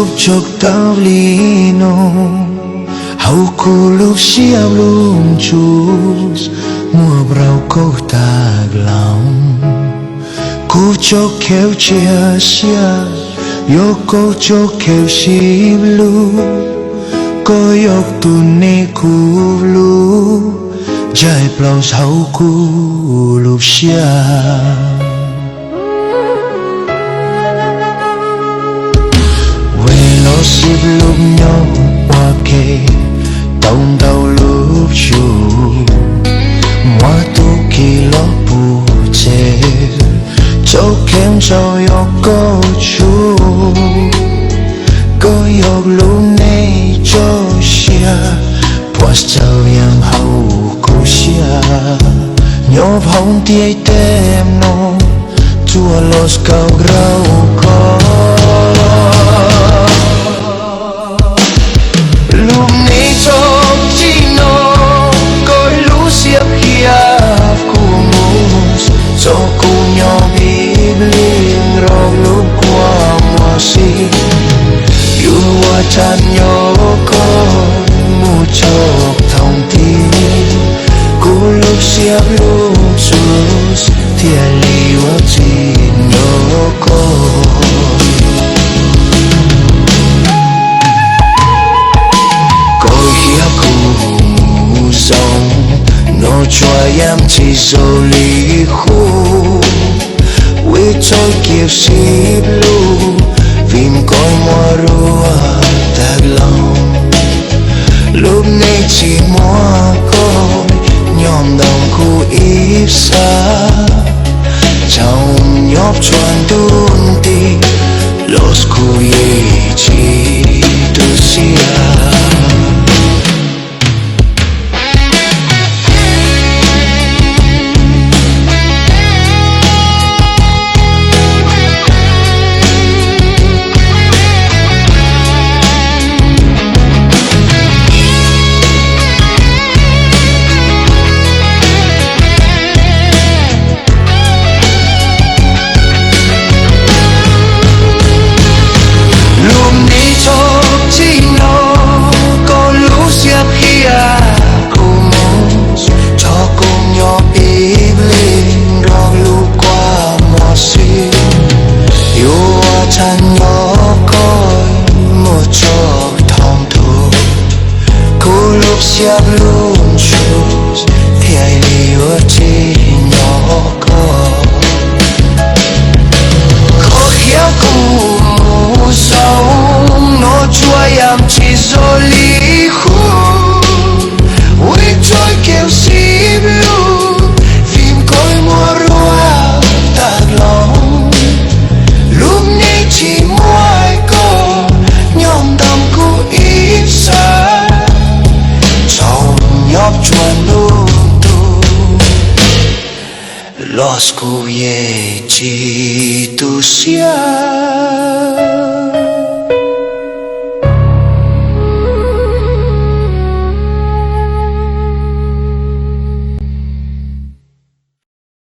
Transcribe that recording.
Kuv tsaug tau li no, hauv kuv lub siab lub ntsws muaj brau kauj tag laug. Kuv tsaug kheev tsiaj siab, yog koj tsaug kheev sib hlub, koj yog tus neeg kuv hlub ntshai plaws hauv kuv lub siab. Vim los sib hlub nyob ua ke tau ntau lub xyoo, muaj tus kis los puag tsev, tsaug kheev tsaug yog koj tsaug, koj yog lub neej tso siab, puas tsaug yeej hauv kuv siab, nyob hauv ntiaj teb no, tsuas los kaum rau koj. Lub neej tso tsis no, koj lub siab qhia kuv mus, tso kuv nyob vij vlig rau lub kua muag si, yuav ua tsaug nyob koj mus txog thaum ti, kuv lub siab lub ntsws thiaj li yuav tsis nyob koj. Koj qhia kuv mus zoo, no tsuas yeej tsis zoo li qub, vim txoj kev sib hlub, vim koj muab ruam tag loo. Lub neej tsis muaj koj, nyob ntawm kuv ib sab, tsaug nyob txhua ntu nti, los kuv yeej tsis tu siab. Lub neej tso tsis no, koj lub siab qhia kuv mus, tso kuv nyob vij vlig nrog lub kua muag si, yuav ua tsaug nyob koj mus txog thaum tu, kuv lub siab lub ntsws thiaj li yuav tsis nyob koj. Koj qhia kuv mus zoo, no tsuas yeej tsis zoo li qub, vim txoj kev sib hlub, vim koj muab ruam tag loo. Lub neej tsis muaj koj, nyob ntawm kuv ib sab, tsaug nyob txhua ntu ntu, los kuv yeej tsis tu siab.